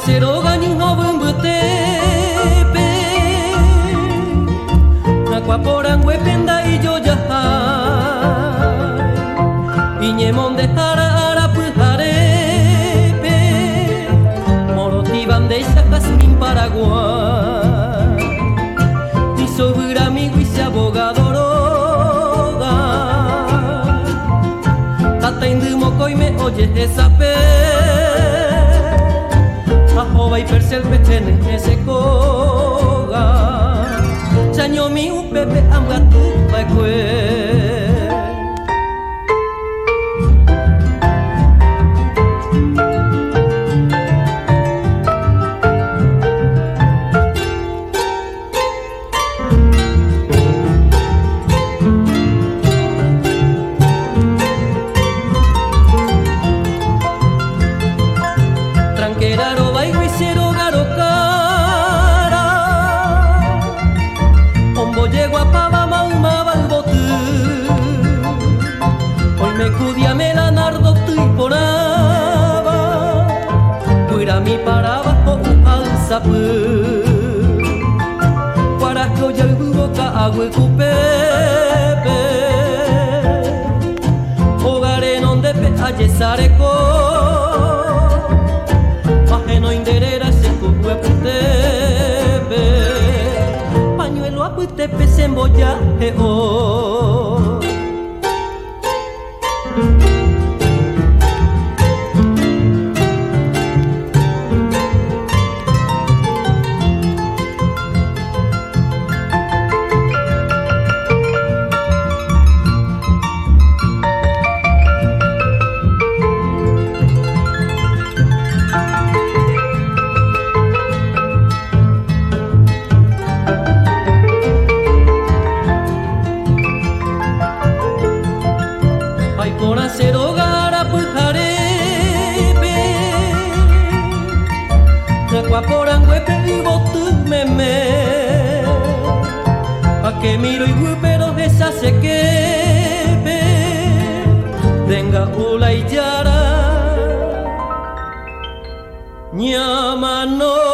che róga ñuhõvy mbytépe, Akua porãnguépe nda'ijojaha, Iñemondehára ára pyharépe, Morotĩva ndéicha jazmín Paraguái, Isovyramígui che abogado róga, Tataindy mokõime ojehesape, Ha hóva iperselpe henyhẽ che kóga, Chañomi upépe ambyaty va'ekue. Tranquera rováigui che róga rokára, Ombojeguapáva maymáva yvoty, Oime kudiame la nardo ty iporãva, Guyrami paráva ho'uha ysapy. Kuarahy ojayvývo ka'aguy kupépe, Hóga renondépe ajesareko, Ahenói nde réra che ku'u apytépe, Pañuelo apytépe chemboja he'o. Ha iporã che róga ára pyharépe, Hyakuã porãnguépe yvoty meme, Ha che miro iguýpe rohecha che képe, Ndenga'u la ijára ñamano.